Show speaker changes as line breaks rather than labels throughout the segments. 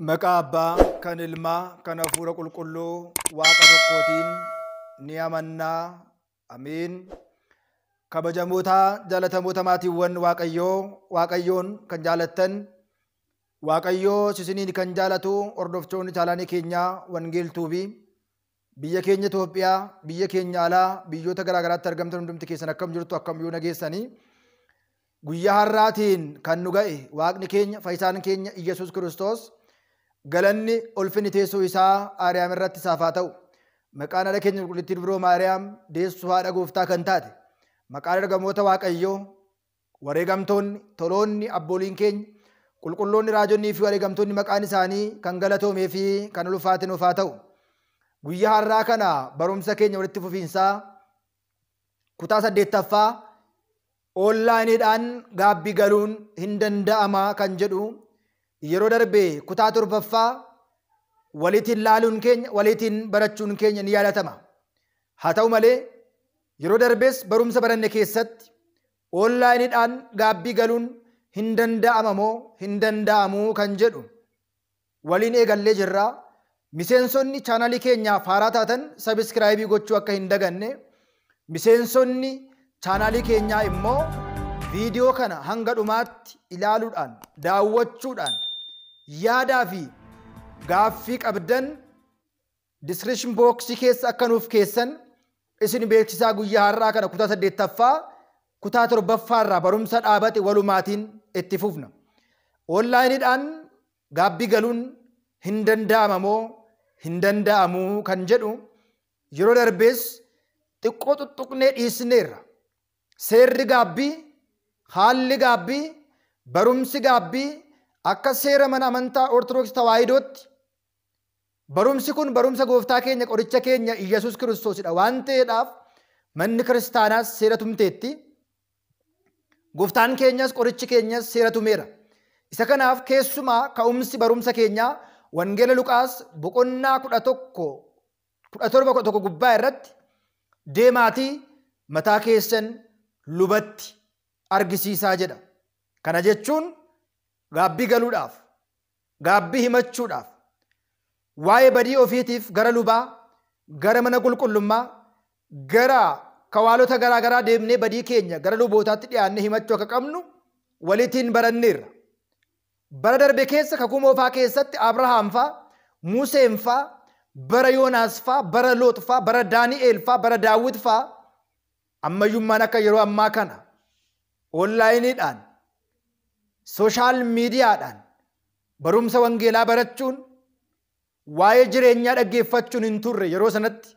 Maqaa Abbaa kan Ilmaa kan Hafuura Qulqulluu Waaqa tokkootiin ni amannaa. Amiin. Kabajamoota jaalatamoota maatiiwwan Waaqayyoo, Waaqayyoon kan jaalattan, Waaqayyoo sisiniin kan jaalatu hordoftoonni chaanaalii keenyaa Wangeeltuu Tuubii, biyya keenya Itoophiyaa, biyya keenya alaa, biyyoota garaa garaatti argamtan hundumti keessan akkam jirtu, akkam yoo nageessanii. Guyyaa har'aatiin kan nu ga'e Waaqni keenya, fayyisaan keenya Iyyasuus Kiristoos, galanni ulfinni teessoo isaa Aariyaam irratti isaaf haa ta'u. Maqaan haadha keenya qulqullittii Dubroo Maariyaam, deessuu haadha gooftaa kan taate, maqaan ergamoota Waaqayyoo, wareegamtoonni, toloonni, abbooliin keenya, qulqulloonni, raajonnii fi wareegamtoonni maqaan isaanii kan galatoomee fi kan ulfaate nuuf haa ta'u. Guyyaa har'aa kana barumsa keenya walitti fufiinsaa kutaa 8ffaa onlaayiniidhaan gaabbii galuun hin danda'ama kan jedhu yeroo darbe kutaa 7ffaa waliitiin laaluun keenya, waliitiin barachuun keenya ni yaadatama. Haa ta'u malee yeroo darbees barumsa baranne keessatti onlaayiniidhaan gaabbii galuun hin danda'ama moo hin danda'amu kan jedhu waliin eegallee jirra. Miseensonni chaanaalii keenyaaf haaraa taatan sabiskiraayibii gochuu akka hin daganne, miseensonni chaanaalii keenyaa immoo viidiyoo kana hanga dhumaatti ilaaluudhaan, daawwachuudhaan yaadaa fi gaaffii qabdan diskiripshin booksii keessa akka nuuf keessan isin beeksisaa. Guyyaa har'aa kana kutaa 8ffaa kutaa 7ffaa irraa barumsa dhaabate walumaatiin itti fufna. Onlaayiniidhaan gaabbii galuun hin danda'ama moo hin danda'amu kan jedhu yeroo darbees xiqqoo xuxuqnee dhiisneerra. Seerri gaabbii, haalli gaabbii, barumsi gaabbii akka seera mana amantaa Ortodoksii Tawaahidootti barumsi kun barumsa gooftaa keenya qoricha keenya Iyyasuus Kiristoosidha waan ta'eedhaaf manni kiristaanaas seera tumteetti. Gooftaan keenyas qorichi keenyas seera tumeera. Isa kanaaf keessumaa ka'umsi barumsa keenyaa Wangeela Luqaas boqonnaa 11 17 11 gubbaa irratti deemaatii mataa keessan lubatti argisiisaa jedha. Kana jechuun gaabbii galuudhaaf, gaabbii himachuudhaaf, waa'ee badii ofiitiif gara lubaa, gara mana qulqullummaa, gara kawaalota garaa garaa deemnee badii keenya gara lubootaatti dhiyaannee himachuu akka qabnu walitiin baranneerra. Bara darbe keessa kakuu moofaa keessatti Abrahaam faa, Museen faa, bara Yoonaas faa, bara Loox faa, bara Daani'eel faa, bara Daawit faa ammayyummaan akka yeroo ammaa kana onlaayiniidhaan, sooshaal miidiyaadhaan barumsa wangeelaa barachuun, waa'ee jireenyaa dhaggeeffachuun hin turre yeroo sanatti.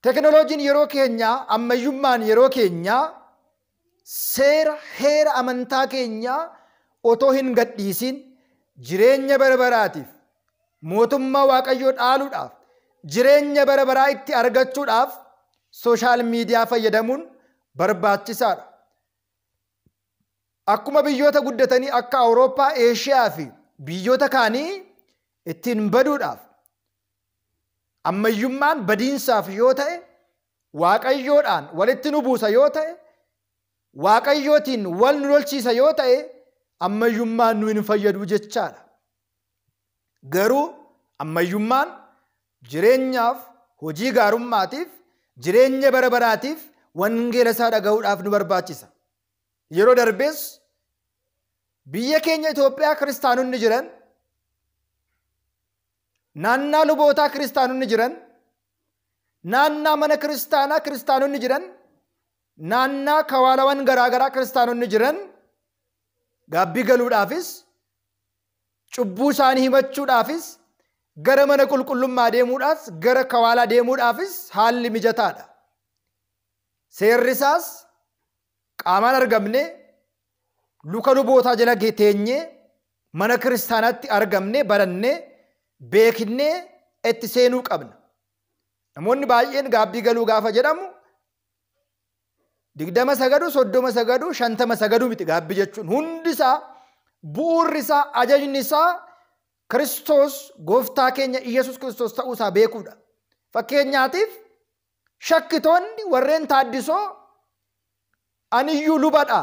Teknooloojiin yeroo keenyaa, ammayyummaan yeroo keenyaa seera heera amantaa keenyaa otoo hin gadhiisin jireenya bara baraatiif, mootummaa Waaqayyoo dhaaluudhaaf, jireenya bara baraa itti argachuudhaaf sooshaal miidiyaa fayyadamuun barbaachisaadha. Akkuma biyyoota guddatanii akka Awurooppaa, Eeshiyaa fi biyyoota kaanii ittiin baduudhaaf ammayyummaan badiinsaaf yoo ta'e, Waaqayyoodhaan walitti nu buusa yoo ta'e, Waaqayyootiin wal nu lolchiisa yoo ta'e, ammayyummaan nu hin fayyadu jechaadha. Garuu ammayyummaan jireenyaaf, hojii gaarummaatiif, jireenya bara baraatiif wangeela isaa dhaga'uudhaaf nu barbaachisa. Yeroo darbees biyya keenya Itoophiyaa kiristaanonni jiran, naannaa lubootaa kiristaanonni jiran, naannaa mana kiristaanaa kiristaanonni jiran, naannaa kawaalawwan garaa garaa kiristaanonni jiran gaabbii galuudhaafis, cubbuu isaanii himachuudhaafis, gara mana qulqullummaa deemuudhaas, gara kawaalaa deemuudhaafis haalli mijataadha. Seerri isaas qaamaan argamne, luka lubootaa jala teenyee, mana kiristaanaatti argamne, barannee, beeknee itti seenuu qabna. Namoonni baay'een gaabbii galuu gaafa jedhamu 20 sagaduu, 30 sagaduu, 50 sagaduu miti gaabbii jechuun. Hundi isaa bu'uurri isaa, ajajni isaa Kiristoos gooftaa keenya Iyyasuus Kiristoos ta'uu isaa beekuudha. Fakkeenyaatiif shakkitoonni warreen taaddisoo aniyyuu lubadha.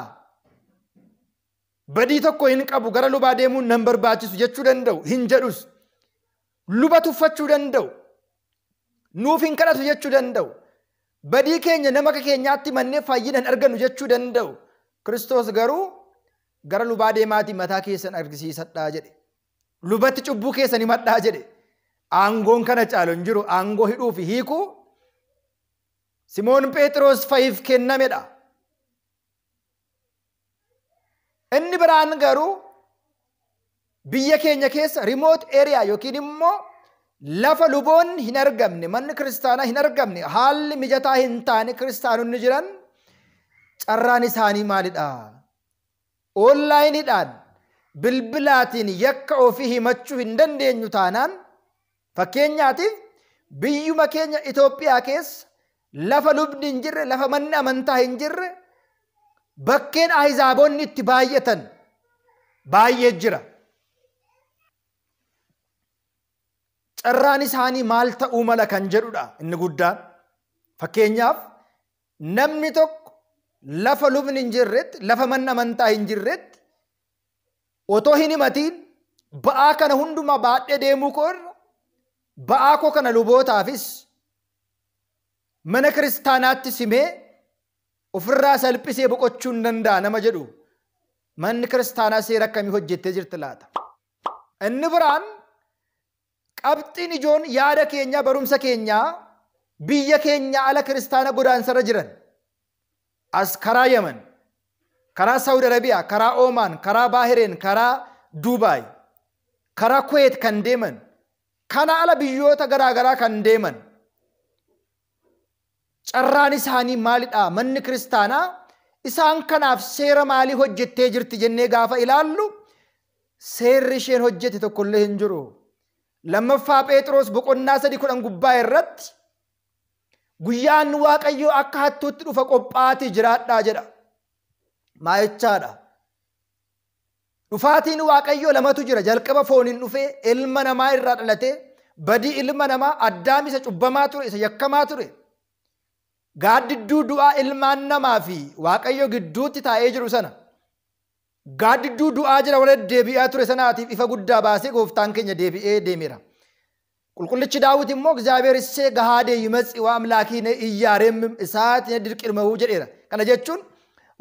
Badii tokko hin qabu, gara lubaa deemuun nan barbaachisu jechuu danda'u, hin jedhus. Luba tuffachuu danda'u. Nuuf hin kadhatu jechuu danda'u. Badii keenya nama akka keenyaatti mannee fayyina hin argannu jechuu danda'u. Kiristoos garuu gara lubaa deemaatii mataa keessan argisiisadhaa jedhe. Lubatti cubbuu keessan himadhaa jedhe. Aangoon kana caalu hin jiru. Aangoo hidhuu fi hiikuu Simoon Phexros fa'iif kennamedha. Inni biraan garuu biyya keenya keessa remote area yookiin immoo lafa luboonni hin argamne, manni kiristaanaa hin argamne, haalli mijataa hin taane kiristaanonni jiran carraan isaanii maalidha? Onlaayiniidhaan bilbilaatiin yakka ofii himachuu hin dandeenyu taanaan, fakkeenyaatiif biyyuma keenya Itoophiyaa keessa lafa lubni hin jirre, lafa manni amantaa hin jirre, bakkeen ahizaabonni itti baay'atan baay'ee jira. Carraan isaanii maal ta'uu mala kan jedhudha inni guddaan. Fakkeenyaaf namni tokko lafa lubni hin jirretti, lafa manni amantaa hin jirretti otoo hin himatiin ba'aa kana hundumaa baadhee deemuu koo irra ba'aa koo kana lubootaafis mana kiristaanaatti simee ofirraa salphisee boqochuu hin danda'a nama jedhu, manni kiristaanaa seera akkamii hojjettee jirti laata? Inni biraan qabxiin ijoon yaada keenyaa, barumsa keenyaa, biyya keenya ala kiristaana godaansarra jiran as karaa Yaman, karaa Saawud Arabiyaa, karaa Oomaan, karaa Baahireen, karaa Duubaay, karaa Kuweet kan deeman, kana ala biyyoota garaagaraa kan deeman carraan isaanii maalidha? Manni kiristaanaa isaan kanaaf seera maalii hojjettee jirti jennee gaafa ilaallu seerri isheen hojjete tokkollee hin jiru. Lammaffaa Phexros boqonnaa 3:10 gubbaa irratti guyyaan Waaqayyoo akka hattuutti dhufa, qophaatii jiraadhaa jedha. Maayichaadha. Dhufaatiin Waaqayyoo lamatu jira. Jalqaba fooniin dhufee ilma namaa irraa dhalatee badii ilma namaa Addaam isa cubbamaa ture, isa yakkamaa ture, gaaddidduu du'aa ilmaan namaa fi Waaqayyo gidduutti taa'ee jiru sana, gaaddidduu du'aa jira warra deebi'aa ture sanaatiif ifa guddaa baasee gooftaan keenya deebi'ee deemeera. Qulqullichi Daawit immoo እግዚአብሔር issee gahaadee yimatsi waa amlaakiin iyyaareem isaati dirqilmahuu jedheera. Kana jechuun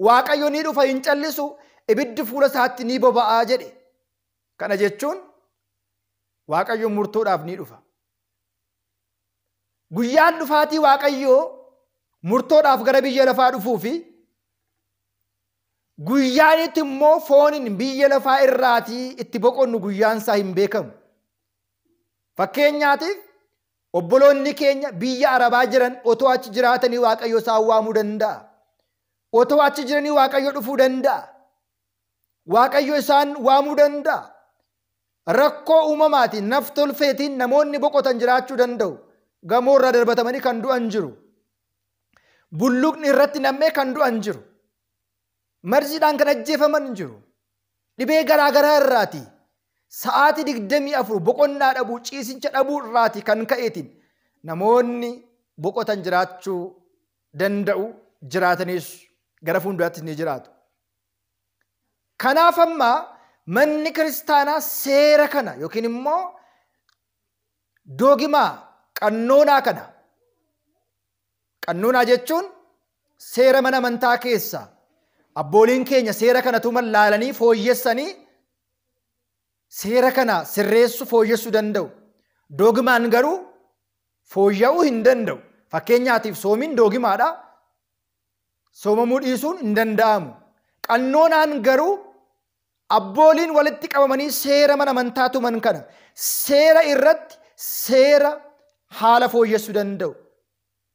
Waaqayyo ni dhufa, hin callisu, ibiddi fuula isaatti ni boba'aa jedhe. Kana jechuun Waaqayyo murtoodhaaf ni dhufa. Guyyaan dhufaatii Waaqayyoo murtoodhaaf gara biyya lafaa dhufuu fi guyyaan itti immoo fooniin biyya lafaa irraatii itti boqonnu guyyaan isaa hin beekamu. Fakkeenyaatiif obboloonni keenya biyya Arabaa jiran otoo achi jiraatanii Waaqayyo isaan waamuu danda'a. Otoo achi jiranii Waaqayyo dhufuu danda'a. Waaqayyo isaan waamuu danda'a. Rakkoo uumamaatiin naftolfeetiin namoonni boqotan jiraachuu danda'u. Gamoo irraa darbatamanii kan du'an jiru. Bulluqni irratti nammee kan du'an jiru. Marziidhaan kan ajjeefaman jiru. Dhibee garaagaraa irraati. Sa'aatii 24 boqonnaa dhabuu, ciisicha dhabuu irraati kan ka'eetiin namoonni boqotan jiraachuu danda'u, jiraatanis gara fuulduraatti ni jiraatu. Kanaaf amma manni kiristaanaa seera kana yookiin immoo doogimaa qannoonaa kana, qannoonaa jechuun seera mana amantaa keessa abbooliin keenya seera kana tuman laalanii fooyyessanii seera kana sirreessu fooyyessuu danda'u. Doogimaan garuu fooyya'uu hin danda'u. Fakkeenyaatiif soomiin doogimaadha. Soomamuu dhiisuun hin danda'amu. Qannoonaan garuu abbooliin walitti qabamanii seera mana amantaa tuman kana seera irratti seera haala fooyyessuu danda'u.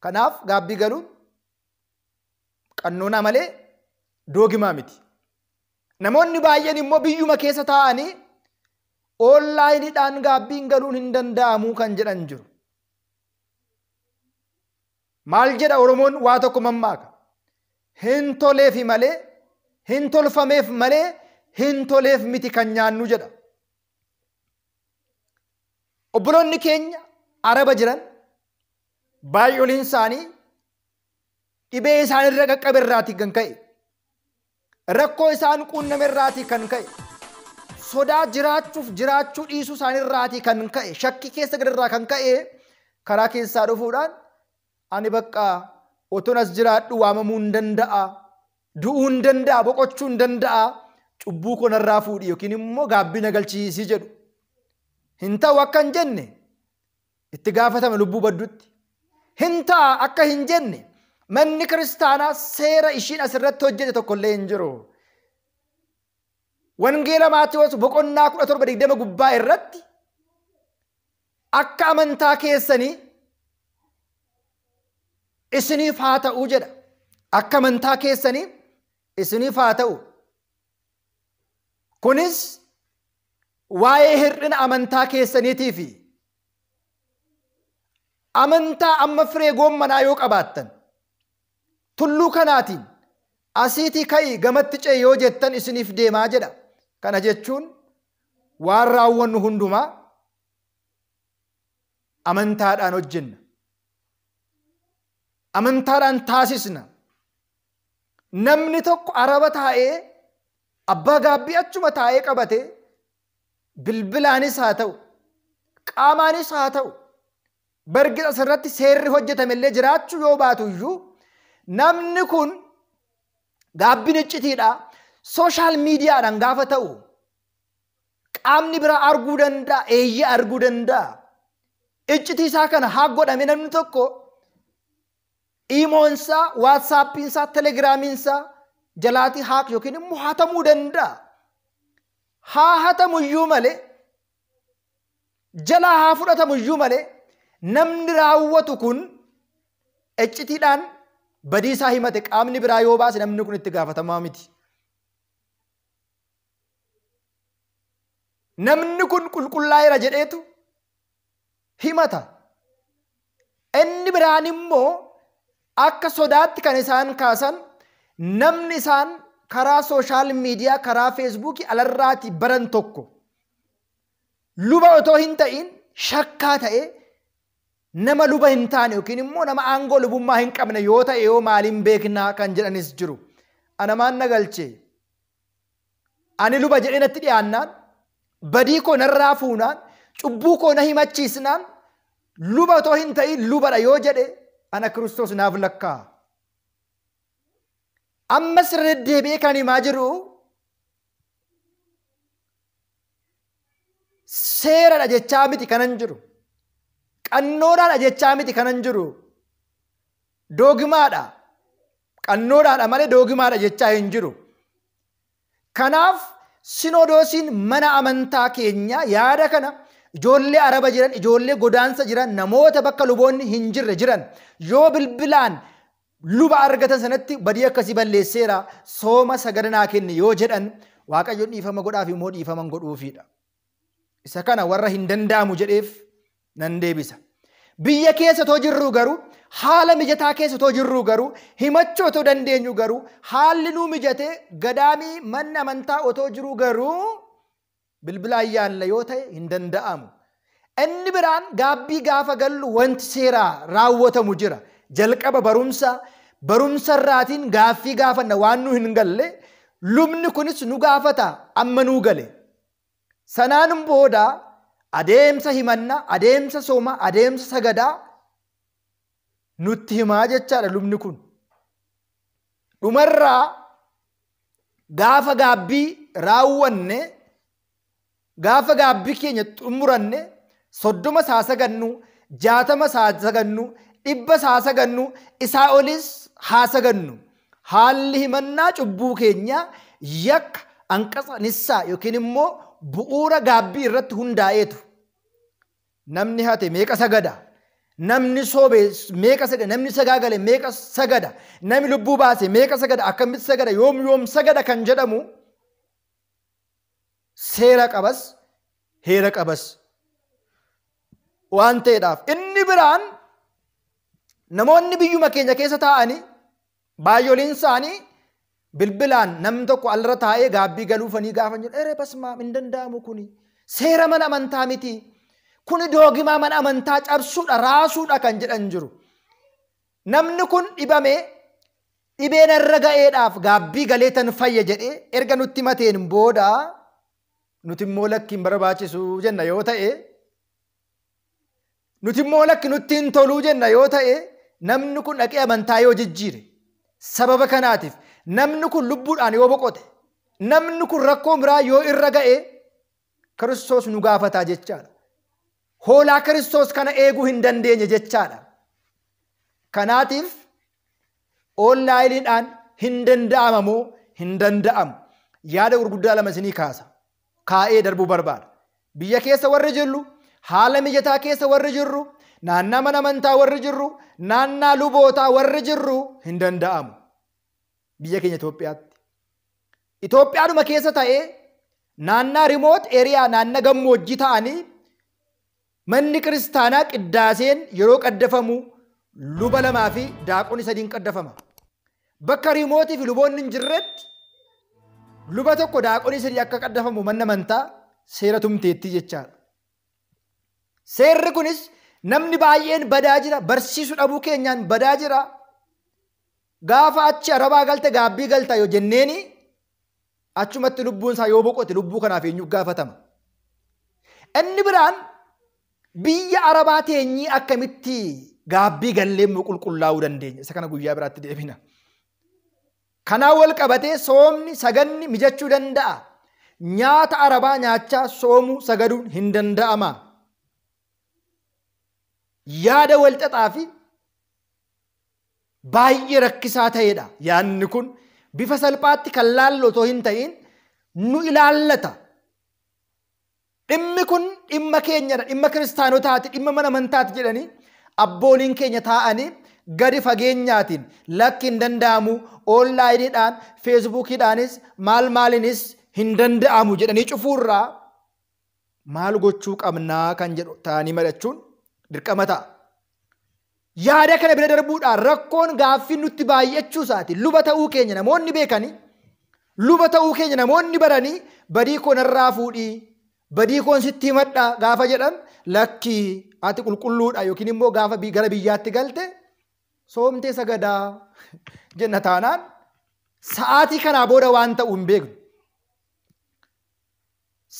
Kanaaf gaabbii galuun qannoonaa malee doogimaa miti. Namoonni baay'een immoo biyyuma keessa taa'anii onlaayiniidhaan gaabbiin galuun hin danda'amu kan jedhan jiru. Maal jedha Oromoon? Waa tokko mammaaka. Hin toleefi malee, hin tolfameef malee hin toleef miti kan nyaannu jedha. Obboloonni keenya Araba jiran baay'ooliin isaanii dhibee isaanirra qaqqabe irraatii kan ka'e, Rakkoo isaan quunname irraatii kan ka'e, sodaa jiraachuuf jiraachuu dhiisuu isaaniirraatii kan ka'e, shakkii keessa galarraa kan ka'e karaa keessaa dhufuudhaan ani bakka otoon as jiraadhu waamamuu hin danda'a, du'uu hin danda'a, boqochuu hin danda'a, cubbuu koo narraa fuudhi yookiin immoo gaabbii na galchiisii jedhu. Hin ta'u akka hin jenne itti gaafatama lubbuu baddutti. Hin ta'a akka hin jenne manni kiristaanaa seera ishiin asirratti hojjete tokkollee hin jiru. Wangeela Maatiyoos boqonnaa 17:20 gubbaa irratti akka amantaa keessanii isiniif haa ta'u jedha. Akka amantaa keessanii isiniif haa ta'u. Kunis waa'ee hir'ina amantaa keessaniitii fi amantaa amma firee goommanaa yoo qabaattan tulluu kanaatiin asiitii ka'ii gamatti ce'i yoo jettan isiniif deemaa jedha. Kana jechuun waan raawwannu hundumaa amantaadhaan hojjenna. Amantaadhaan taasisna. Namni tokko araba taa'ee abbaa gaabbii achuma taa'ee qabate bilbilaanis haa ta'u qaamaanis haa ta'u bargis asirratti seerri hojjetame illee jiraachuu yoo baatu iyyuu namni kun gaabbiin iccitiidha. Sooshaal miidiyaadhaan gaafa ta'u qaamni biraa arguu danda'a, eeyyee arguu danda'a. Iccitii isaa kana haa godhame namni tokko iimoonsaa, waatsaappiinsaa, telegiraamiinsaa jalaatii haak yookiin immoo hatamuu danda'a. Haa hatamu iyyuu malee jalaa haa fudhatamu iyyuu malee namni raawwatu kun iccitiidhaan badii isaa himate qaamni biraa yoo baase namni kun itti gaafatamaa miti. Namni kun qulqullaa'eera jedheetu himata. Inni biraan immoo akka sodaatti kan isaan kaasan namni isaan karaa sooshaal miidiyaa karaa feesbuukii alarraatii baran tokko luba otoo hin ta'in shakkaa ta'e nama luba hin taane yookiin immoo nama aangoo lubummaa hin qabne yoo ta'e yoo maaliin beeknaa kan jedhanis jiru. Ana maan na galchee ani luba jedhee natti dhiyaannaan badii koo narraa fuunaan cubbuu koo na himachiisnaan luba otoo hin ta'in lubadha yoo jedhe ana Kiristoos naaf lakkaa'a. Ammas irra deddeebi'ee kan himaa jiru seeradha jechaa miti kanan jiru. Qannoonaadha jechaa miti kanan jiru. Doogimaadha. Qannoonaadha malee doogimaadha jechaa hin jiru. Kanaaf sinodoosiin mana amantaa keenya yaada kana ijoollee araba jiran, ijoollee godaansa jiran, namoota bakka luboonni hin jirre jiran yoo bilbilaan luba argatan sanatti badii akkasii balleesseera sooma sagada naa kenni yoo jedhan Waaqayyoon dhiifama godhaaf immoo dhiifama hin godhuufiidha. Isa kana warra hin danda'amu jedheef nan deebisa. Biyya keessa otoo jirru garuu haala mijataa keessa otoo jirru garuu himachuu otoo dandeenyu garuu haalli nuu mijatee gadaamii manni amantaa otoo jiru garuu bilbilaan yaalla yoo ta'e hin danda'amu. Inni biraan gaabbii gaafa gallu wanti seeraa raawwatamu jira. Jalqaba barumsa irraatiin gaaffii gaafanna waan nu hin galle lubni kunis nu gaafata amma nuu gale. Sanaan booda adeemsa himannaa, adeemsa soomaa, adeemsa sagadaa nutti himaa jechaadha lubni kun. Dhumarraa gaafa gaabbii raawwanne gaafa gaabbii keenya xumuranne 30 saa sagannu, 60 saa sagannu, 100 saa sagannu, isaa olis haa sagannu. Haalli himannaa cubbuu keenya yakka anqasa nissaa yookiin immoo bu'uura gaabbii irratti hundaa'eetu. Namni hate meeqa sagada? Namni sobe meeqa sagada? Namni sagaagale meeqa sagada? Namni lubbuu baase meeqa sagada? Akkamitti sagada? Yoom yoom sagada kan jedhamu seera qabas heera qabas waan ta'eedhaaf. Inni biraan namoonni biyyuma keenya keessa taa'anii baay'ooliin isaanii bilbilaan namni tokko alarra taa'ee gaabbii galuufanii gaafa jedhu eree basmaa hin danda'amu kuni seera mana amantaa miti kuni doogimaa mana amantaa cabsuudha raasuudha kan jedhan jiru. Namni kun dhibamee Dhibeen irra ga'eedhaaf gaabbii galeetan fayya jedhee erga nutti mateen booda nuti immoo lakki hin barbaachisu jenna yoo ta'e, nuti immoo lakki nutti hin toluu jenna yoo ta'e, namni kun dhaqee amantaa yoo jijjiire sababa kanaatiif namni kun lubbuudhaan yoo boqote, namni kun rakkoo biraa yoo irra ga'e Kiristoos nu gaafataa jechaadha. Hoolaa Kiristoos kana eeguu hin dandeenye jechaadha. Kanaatiif onlaayiniidhaan hin danda'ama moo hin danda'amu? Yaada gurguddaa lama isinii kaasa. Kaa'ee darbuu barbaada. Biyya keessa warri jirru, haala mijataa keessa warri jirru, naannaa mana amantaa warri jirru, naannaa lubootaa warri jirru hin danda'amu. Biyya keenya Itoophiyaatti. Itoophiyaadhuma keessa ta'ee naannaa rimoot eriyaa naannaa gammoojjii ta'anii manni kiristaanaa qiddaaseen yeroo qaddafamu luba 2 fi daaqonni 3 qaddafama. Bakka rimootii fi luboonni hin jirretti luba 1 daaqonni 3 akka qaddafamu manni amantaa seera tumteetti jechaadha. Seerri kunis namni baay'een badaa jira, barsiisuu dhabuu keenyaan badaa jira. Gaafa achi arabaa galte gaabbii galta yoo jenneeni achumatti lubbuun isaa yoo boqote lubbuu kanaaf eenyu gaafatama? Inni biraan biyya arabaa teenyii akkamitti gaabbii gallee immoo qulqullaa'uu dandeenya? Isa kana guyyaa biraatti deebina. Kanaan wal qabatee soomni saganni mijachuu danda'a. Nyaata arabaa nyaachaa soomuu sagaduun hin danda'ama. Yaada wal xaxaa fi baay'ee rakkisaa ta'edha. Yaadni kun bifa salphaatti kan laallu otoo hin ta'in nu ilaallata. Dhimmi kun dhimma keenyadha, dhimma kiristaanotaati, dhimma mana amantaati jedhanii abbooliin keenya taa'anii gadi fageenyaatiin lakki hin danda'amu, onlaayiniidhaan, feesbuukiidhaanis, maal maaliinis hin danda'amu jedhanii cufuurraa maal gochuu qabnaa kan jedhu taa'anii mari'achuun dirqama ta'a. Yaada kana bira darbuudhaan rakkoon gaaffii nutti baay'achuu isaati. Luba ta'uu keenya namoonni beekanii, luba ta'uu keenya namoonni baranii badii koo narraa fuudhii, badii koon sitti himadha gaafa jedhan lakkii ati qulqulluudha yookiin immoo gaafa gara biyyaatti galte soomtee sagadaa jenna taanaan sa'aatii kanaa booda waan ta'u hin beeknu.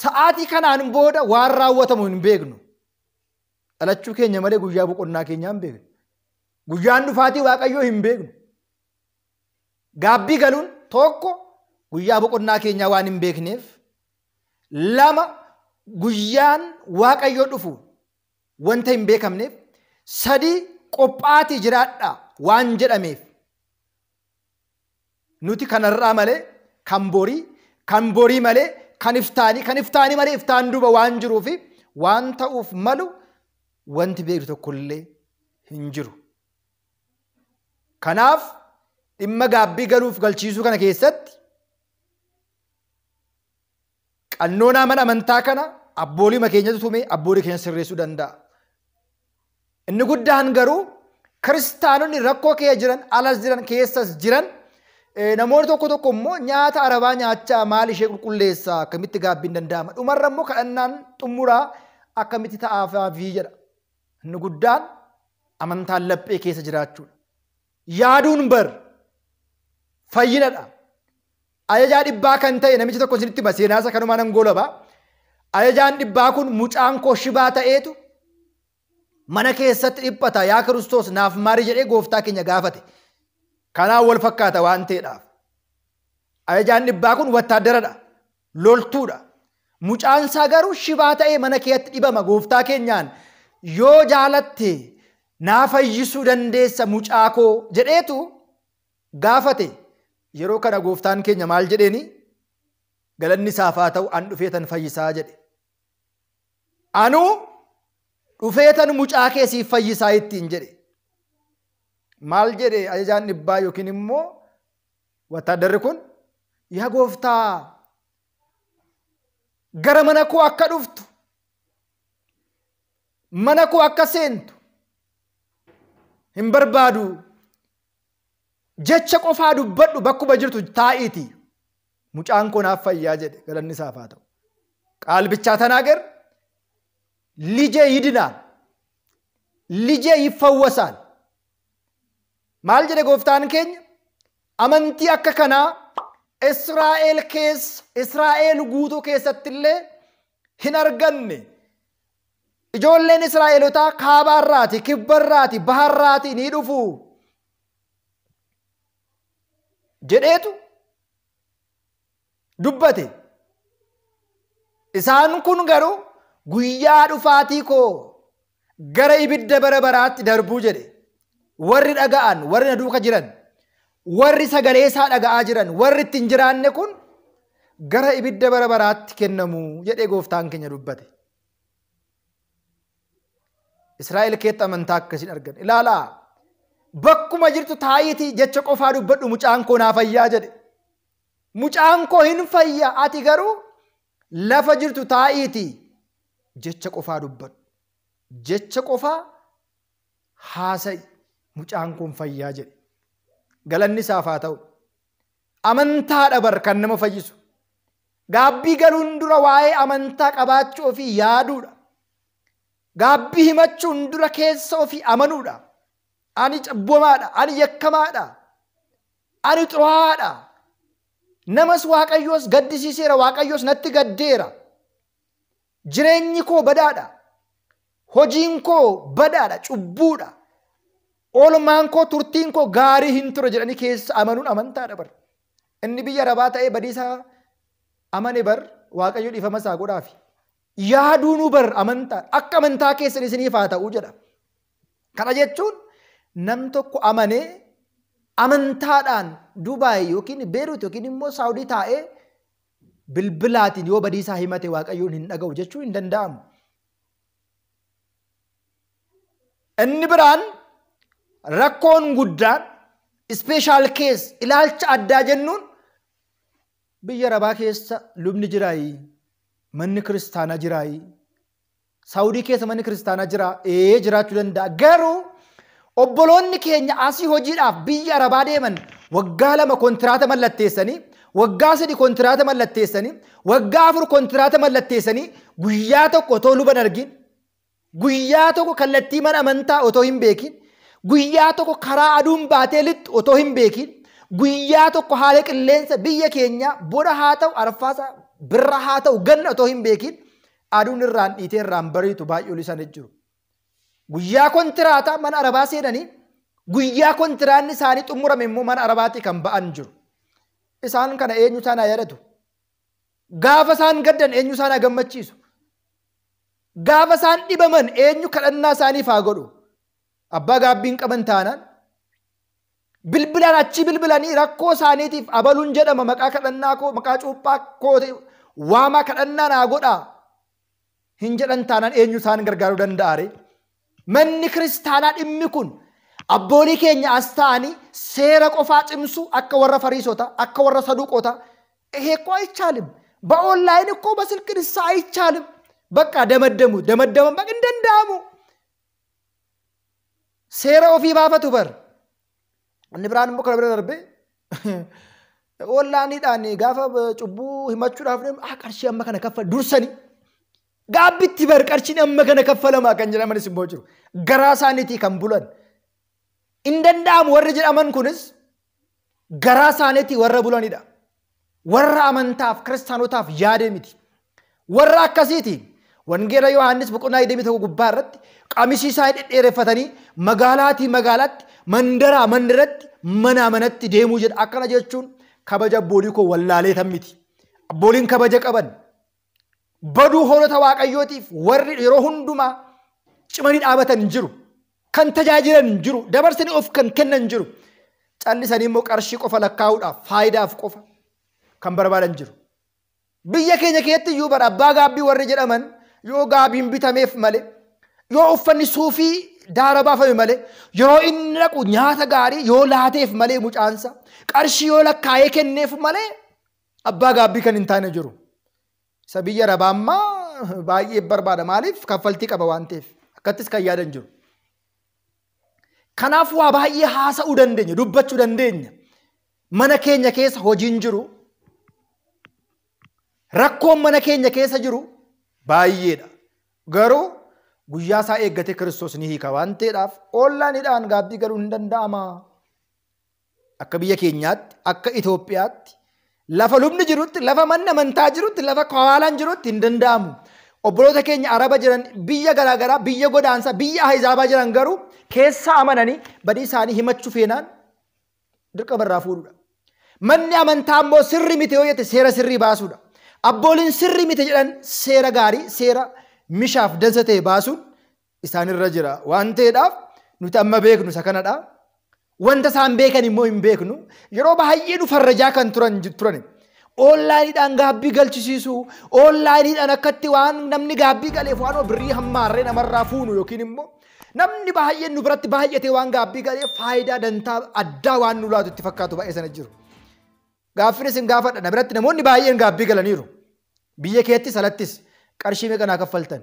Sa'aatii kanaan booda waan raawwatamu hin beeknu. Dhalachuu keenya malee guyyaa boqonnaa keenyaa hin beeknu. Guyyaan dhufaatii Waaqayyoo hin beeknu. Gaabbii galuun tokko guyyaa boqonnaa keenyaa waan hin beekneef, 2 guyyaan Waaqayyoo dhufu wanta hin beekamneef, 3 qophaatii jiraadha waan jedhameef. Nuti kanarraa malee kan borii, kan borii malee kan iftaanii, kan iftaanii malee iftaan duuba waan jiruufi waan ta'uuf malu wanti beeknu tokkollee hin jiru. Kanaaf dhimma gaabbii galuuf galchiisuu kana keessatti qannoonaa mana amantaa kana abboolii keenyatu tumee abboolii keenya sirreessuu danda'a. Inni guddaan garuu kiristaanonni rakkoo keessa jiran, alas jiran, keessas jiran, namoonni tokko tokko immoo nyaata arabaa nyaachaa maal ishee qulqulleessaa akkamitti gaabbiin danda'ama? Dhumarra immoo kadhannaan xumuraa akkamitti ta'aafii jedha. Inni guddaan amantaan laphee keessa jiraachuudha. Yaaduun bar fayyinadha. Ajajaa dhibbaa kan ta'e namichi tokko isinitti hima, seenaa isa kanumaan nan goolaba. Ajajaan dhibbaa kun mucaan koo shibaa ta'eetu mana keessatti dhiphata, yaa Kiristoos naaf maari jedhee gooftaa keenya gaafate. Kanaan wal fakkaata waan ta'eedhaaf. Ajajaan dhibbaa kun wattaaddaradha, loltuudha. Mucaan isaa garuu shibaa ta'ee mana keessatti dhibama gooftaa keenyaan yoo jaalatte naa fayyisuu dandeessa mucaa koo jedheetu gaafate. Yeroo kana gooftaan keenya maal jedheeni? Galanni isaaf haa ta'u an dhufeetan fayyisaa jedhe. Anuu dhufeetan mucaa kee siif fayyisaa ittiin jedhe. Maal jedhe ajajaan dhibbaa yookiin immoo wattaaddarri kun? Yaa gooftaa gara mana koo akka dhuftu, mana koo akka seentu hin barbaadu. Jecha qofaa dubbadhu bakkuma jirtu taa'iiti. Mucaan koo naaf fayyaa jedhe, galanni isaaf haa ta'u. Qaalbichaa tanaager lijee yidinaan, lijee yiffawwasaan. Maal jedhe gooftaan keenya? Amantii akka kanaa Israa'el keessa, Israa'el guutuu keessatti illee hin arganne. Ijoolleen Israa'elotaa kaabaarraati, kibbarraati, baharraati ni dhufu jedheetu dubbate. Isaan kun garuu guyyaa dhufaatii koo gara ibidda bara baraatti darbuu jedhe. Warri dhaga'an, warri na duuka jiran, warri sagalee isaa dhaga'aa jiran, warri ittiin jiraanne kun gara ibidda bara baraatti kennamu jedhee gooftaan keenya dubbate. Israa'el keetti amantaa akkasiin argan. Ilaalaa, bakkuma jirtu taayitii jecha qofaa dubbadhu, mucaan koo naa fayyaa jedhe. Mucaan koo hin fayya, ati garuu lafa jirtu taayitii jecha qofaa dubbadhu. Jecha qofaa haasa'i, mucaan kun fayyaa jedhe. Galanni isaaf haa ta'u. Amantaadha bar kan nama fayyisu. Gaabbii galuun dura waa'ee amantaa qabaachuu ofii yaaduudha. Gaabbii himachuun dura keessa ofii amanuudha. Ani cubbamaadha, ani yakkamaadha, ani xuraa'aadha. Namas Waaqayyoos gaddisiiseera, Waaqayyoos natti gaddeera. Jireenyi koo badaadha. Hojiin koo badaadha, cubbuudha. Oolmaan koo, turtiin koo gaarii hin ture jedhanii keessa amanuun amantaadha bar. Inni biyya arabaa ta'ee badiisaa amane bar Waaqayyo dhiifama isaa godhaafi. Yaaduunuu bar amantaadha. Akka amantaa keessan isiniif haa ta'uu jedha. Kana jechuun nam tokko amanee amantaadhaan Dubaay yookiin Beerut yookiin immoo Saawudii taa'ee bilbilaatiin yoo badiisaa himate Waaqayyoon hin dhaga'u jechuun hin danda'amu. Inni biraan rakkoon guddaan ispeeshaal kees ilaalcha addaa jennuun biyya arabaa keessa lubni jiraayi, manni kiristaanaa jiraayi, Saawudii keessa manni kiristaanaa jira, ee jiraachuu danda'a. Garuu obboloonni keenya asii hojiidhaaf biyya arabaa deeman waggaa 2 kontiraata mallatteessanii, waggaa 3 kontiraata mallatteessanii, waggaa 4 kontiraata mallatteessanii guyyaa tokko otoo luban argin, guyyaa tokko kallattii mana amantaa otoo hin beekin, guyyaa tokko karaa aduun baatee lixxu otoo hin beekin, guyyaa tokko haala qilleensa biyya keenyaa bona haa ta'u, arfaasa birra haa ta'u, ganna otoo hin beekin aduun irraan dhiitee irraan bariitu baay'ee ol isaan jiru. Guyyaa kontiraataa mana arabaa seenanii guyyaa kontiraanni isaanii xumurame immoo mana arabaatti kan ba'an jiru. Isaan kana eenyu isaan haa yaadatu? Gaafa isaan gaddan eenyu isaan haa gammachiisu? Gaafa isaan dhibaman eenyu kadhannaa isaaniif haa godhu? Abbaa gaabbiin qaban taanaan bilbilaan achi bilbilanii rakkoo isaaniitiif abaluun jedhama, maqaa kadhannaa koo, maqaa cuuphaa koo waamaa kadhannaa naa godhaa hin jedhan taanaan eenyu isaan gargaaruu danda'a ree? Manni kiristaanaa dhimmi kun abboolii keenya as ta'anii seera qofaa cimsu akka warra Fariisota, akka warra Saduqota ይሄ እኮ አይቻልም። በኦንላይን እኮ በስልክ ንስሐ አይቻልም። በቃ ደመደሙ ደመደመ በቃ እንደንዳሙ seera ofii baafatu bar. Inni biraan immoo kana bira darbee onlaayiniidhaan gaafa cubbuu himachuudhaaf deemu qarshii amma kana kaffal dursanii gaabbitti bar qarshiin amma kana kaffalamaa kan jedhamanis immoo jiru. Garaa isaaniitii kan bulan. Hin danda'amu warri jedhaman kunis garaa isaaniitii warra bulanidha. Warra amantaaf kiristaanotaaf yaade miti. Warra akkasiiti. Wangeela Yohaannis boqonnaa 21 gubbaa irratti qamisii isaa dhedheereffatanii magaalaatii magaalaatti, mandaraa mandaratti, manaa manatti deemuu jedha. Akkana jechuun kabaja abboolii koo wallaalee tan miti. Abbooliin kabaja qaban baduu hoolota Waaqayyootiif warri yeroo hundumaa cimanii dhaabatan hin jiru. Kan tajaajilan hin jiru. Dabarsanii of kan kennan hin jiru. Callisanii immoo qarshii qofa lakkaa'uudhaaf faayidaaf qofa kan barbaadan jiru. Biyya keenya keessatti iyyuu bara abbaa gaabbii warri jedhaman yoo gaabiin bitameef malee, yoo uffanni suufii daara baafame malee, yeroo inni dhaqu nyaata gaarii yoo laateef malee, mucaansa qarshii yoo lakkaa'ee kenneef malee abbaa gaabbii kan hin taane jiru. Isa biyya arabaa ammaa baay'ee barbaada. Maaliif kaffaltii qaba waan ta'eef akkattis kan yaadan jiru. Kanaaf waa baay'ee haasa'uu dandeenya, dubbachuu dandeenya. Mana keenya keessa hojiin jiru, rakkoon mana keenya keessa jiru baay'eedha. Garuu guyyaa isaa eeggatee Kiristoos ni hiika waan ta'eedhaaf onlaayiniidhaan gaabbii galuun hin danda'ama. Akka biyya keenyaatti, akka Itoophiyaatti, lafa lubni jirutti, lafa manni amantaa jirutti, lafa kawaalaan jirutti hin danda'amu. Obboloota keenya Araba jiran, biyya garaagaraa, biyya godaansaa, biyya Ahizaabaa jiran garuu keessa amananii badii isaanii himachuu feenaan dirqama irraa fuudhuudha. Manni amantaa immoo sirrii miti yoo jette seera sirrii baasuudha. Abbooliin sirrii miti jedhan seera gaarii, seera mishaaf dansa ta'e baasuun isaanirra jira. Waan ta'eedhaaf nuti amma beeknu isa kanadha. Wanta isaan beekan immoo hin beeknu. Yeroo baay'ee nu farrajaa kan turan. Onlaayiniidhaan gaabbii galchisiisu, onlaayiniidhaan akkatti waan namni gaabbii galeef waan birrii hammaarree namarraa fuunu yookiin immoo namni baay'een nu biratti baay'atee waan gaabbii galeef faayidaa dantaa addaa waan nu laatu itti fakkaatu baay'ee sana jiru. Gaaffiin isin gaafadha. Na biratti namoonni baay'een gaabbii galaniiru. Biyya keettis alattis qarshii meeqa naa kaffaltan?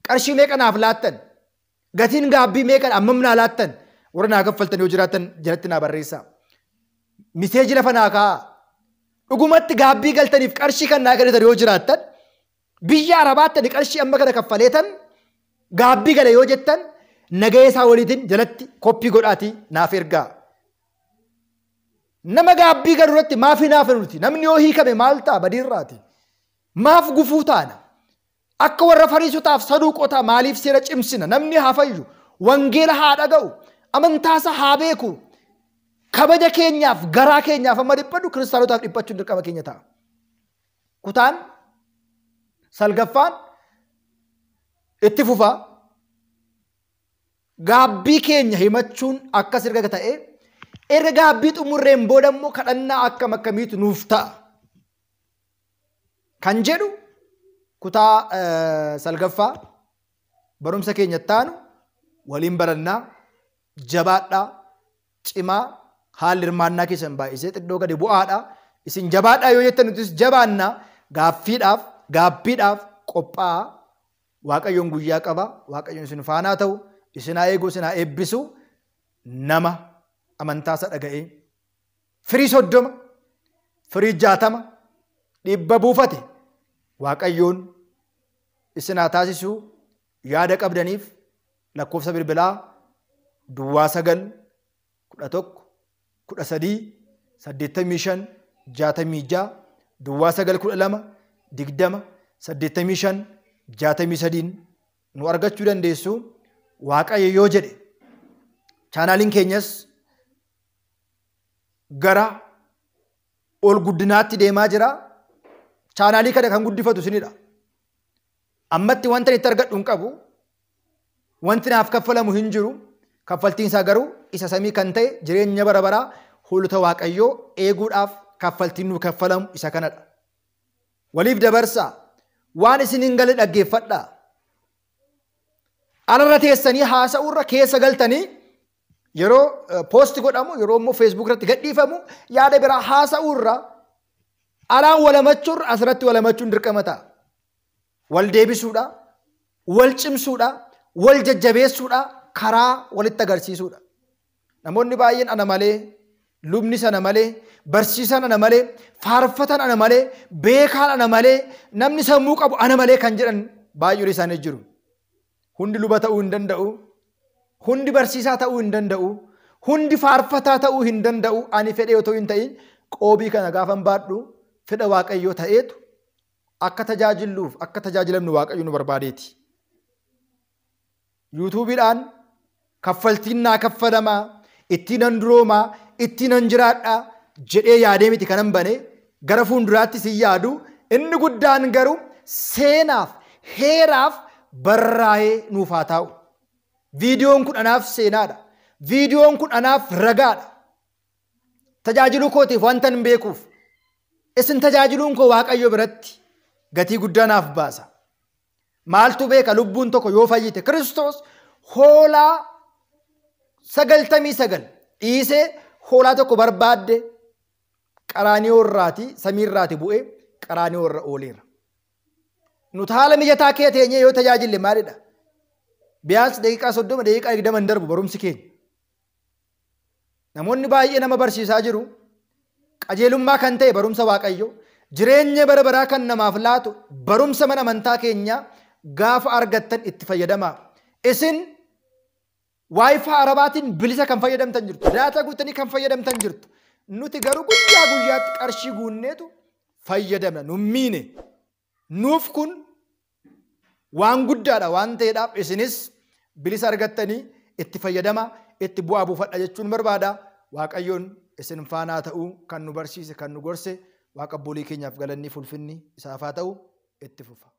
Qarshii meeqa naaf laattan? Gatiin gaabbii meeqa ammam naa laattan? Warra naa kaffaltan yoo jiraattan jalatti naa barreessaa. Miseeji lafa naa kaa'aa. Dhugumatti gaabbii galtaniif qarshii kan naa kennitan yoo jiraattan, biyya Arabaatti qarshii amma kana kaffaleetan gaabbii gale yoo jettan nagahee isaa waliitiin jalatti koppii godhaatii naaf ergaa. Nama gaabbii galu irratti maaf hin haafne nuti? Namni yoo hiikame maal ta'a badiirraati? Maaf gufuu taana? Akka warra Fariisotaaf Saduuqotaa maaliif seera cimsina? Namni haa fayyu, wangeela haa dhaga'u, amantaasa haa beeku. Kabaja keenyaaf garaa keenyaaf amma dhiphadhu kiristaanotaaf dhiphachuun dirqama keenya ta'a. Kutaan salgaffaan itti fufa. Gaabbii keenya himachuun akkas erga ta'e, erga gaabbii xumurreen booda immoo kadhannaa akkam akkamiitu nuuf ta'a kan jedhu kutaa salgaffaa barumsa keenya taanu waliin barannaa. Jabaadhaa, cimaa, haalli hirmaannaa keessan baay'isee xiddoo gadi bu'aadha. Isin jabaadhaa yoo jettan nutis jabaannaa. Gaaffiidhaaf, gaabbiidhaaf qophaa'aa. Waaqayyoon guyyaa qaba. Waaqayyoon isin faanaa ta'u, isin haa eegu, isin haa eebbisu. Nama amantaasa dhaga'ee firii 30, firii 60, 100 buufate Waaqayyoon isin haa taasisu. Yaada qabdaniif lakkoofsa bilbilaa 09 11 13 85 66, 09 12 20 85 63 nu argachuu dandeessu. Waaqayyo yoo jedhe chaanaaliin keenyas gara ol guddinaatti deemaa jira. Chaanaalii kana kan guddifatu isinidha. Ammatti wanta itti argadhu hin qabu. Wanti naaf kaffalamu hin jiru. Kaffaltiin isaa garuu isa samii kan ta'e jireenya bara baraa hoolota Waaqayyoo eeguudhaaf kaffaltiin nu kaffalamu isa kanadha. Waliif dabarsaa. Waan isin hin galle dhaggeeffadhaa. Alarra teessanii haasa'uurra keessa galtanii yeroo poosti godhamu, yeroo immoo feesbuuk irratti gadhiifamu yaada biraa haasa'uurra alaan walamachuurra asirratti walamachuun dirqama ta'a. Wal deebisuudha, wal cimsuudha, wal jajjabeessuudha, karaa walitti agarsiisuudha. Namoonni baay'een ana malee, lubni sana malee, barsiisaan ana malee, faarfatan ana malee, beekaan ana malee, namni sammuu qabu ana malee kan jedhan baay'een isaanii jiru. Hundi luba ta'uu hin danda'u, hundi barsiisaa ta'uu hin danda'u, hundi faarfataa ta'uu hin danda'u. Ani fedhee otoo hin ta'in qoobii kana gaafan baadhu fedha Waaqayyoo ta'eetu akka tajaajilluuf akka tajaajilamnu Waaqayyo nu barbaadeeti. Yuutuubiidhaan kaffaltiin naa kaffalamaa, ittiin nan duroomaa, ittiin nan jiraadhaa jedhee yaadee miti kanan bane. Gara fuulduraattis hin yaadu. Inni guddaan garuu seenaaf heeraaf barraa'ee nuuf haa taa'u. Viidiyoon kun anaaf seenaadha. Viidiyoon kun anaaf ragaadha. Tajaajiluu kootiif wanta hin beekuuf isin tajaajiluun koo Waaqayyo biratti gatii guddaa naaf baasa. Maaltu beeka lubbuun tokko yoo fayyite? Kiristoos hoolaa 99 dhiisee hoolaa tokko barbaadde qaraaniyoorraati samiirraati bu'ee qaraaniyoorra ooleera. Nuti haala mijataa kee teenyee yoo tajaajille maalidha? Biyaans daqiiqaa 30, daqiiqaa 20 hin darbu barumsi keenya. Namoonni baay'ee nama barsiisaa jiru. Qajeelummaa kan ta'e barumsa Waaqayyo, jireenya bara baraa kan namaaf laatu barumsa mana amantaa keenyaa gaafa argattan itti fayyadamaa. Isin WiFi Arabaatiin bilisa kan fayyadamtan jirtu. Data guuttanii kan fayyadamtan jirtu. Nuti garuu guyyaa guyyaatti qarshii guunneetu fayyadamna. Nu miine. Nuuf kun waan guddaadha waan ta'eedhaaf isinis bilisa argattanii itti fayyadama, itti bu'aa buufadha jechuun barbaada. Waaqayyoon isin faanaa ta'uu kan nu barsiise, kan nu gorse, Waaqa abboolii keenyaaf galanni fulfinni isaaf haa ta'u. Itti fufa.